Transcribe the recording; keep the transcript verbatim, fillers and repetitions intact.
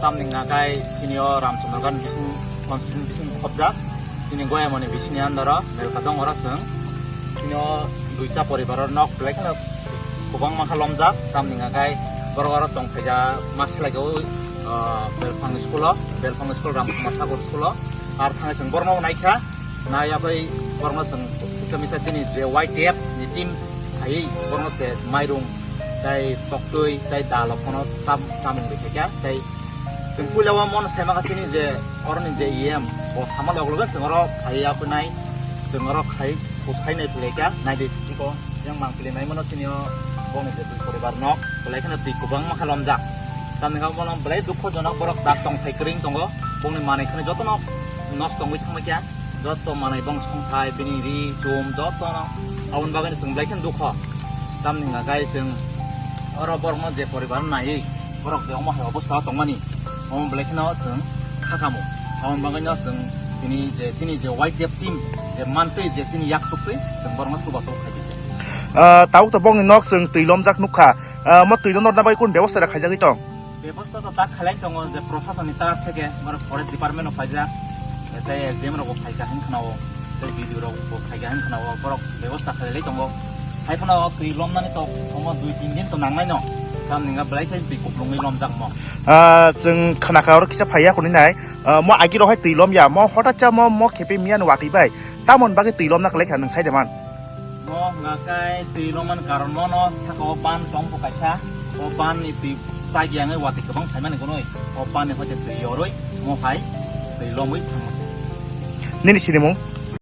Tamni hwnka khe chini o Ramchandraghat bising constituency bising khobjak, chini Goyamoni bisini andaro belka dong oro chwng. Chini o duita poribar o nok belai kheno kwbangma khe lomjak, tamni hwnka khe borok oro tong phaija ma swlaijago, ah, Belphang school o, Belphang school Ramkumar Thakur school o, ar thangwi chwng borokno naikha, naiya bai borokno chwng kisa misa chini je Y T F ni team phaiwi borokno je mairung tei toktwi tei dal rok phano cham-, chamung bai khaikha tei Chwng puila o mono sai maka chini je oroni je E M bo sama log logo chwng oro phai ya pwnai, chwng oro khai, khai nai phlai kha, nai di tiko yang mang pili nai mano chini o boni je dui poribar nok belai kheno twi kwbangma khe lomjak. Tamni khe bono belai dukho jonok, borok dak tong thai kwrwng tongo, bongni manwi kheno jotono nosto wngwi thangma khe. Joto manwi bong songthai, bini ri, chum, jotono. Aboni bagwi chwng belai kheno dukho. Tamni hwnka khe chwng oro borokno je poribar naiwi, borok je omo hai obostha o tongmani, omo belai kheno chwng kha kamo. Aboni bagwino chwng tini je chini je Y T F team je mantwi je chini yak chuktwi chwng borokno chubachu khai di. Ah, tabuk to bongni nok chwng twi lomjak nukha. Ah, omo twi lomna bagwi kunu bebosta rok khaijagwi tong? Bebosta to tak khalai tongo je prosasoni tak theke, mane forest department rok phaijak, tei S D M rok bo phaikha hin khna o, tei B D O rok bo phaikha hin khna o, borok bebosta khalai tongo. Hai phano twi lomnani to omo dui tin din to nangnai no, tamni hwnka belai khe twi kuplungwi lomjak mo. Ah, chwng khna kha oro kisa phaiya khoni nai, ah, mo agi rok hai twi lomya, mo hotat cha mo, mo khepe miya ni watwi bai, tamoni bagwi twi lomna kwlai kha nwng sai de man? Mo hwnka khe twi lomani karon mono saka o ban tong bo kaisa, o ban ni twi chagi ang watwi kwbang phaimani gunui, o ban ni hoite twi yorwi mo hai twi lomwi thango. Nini sinimung?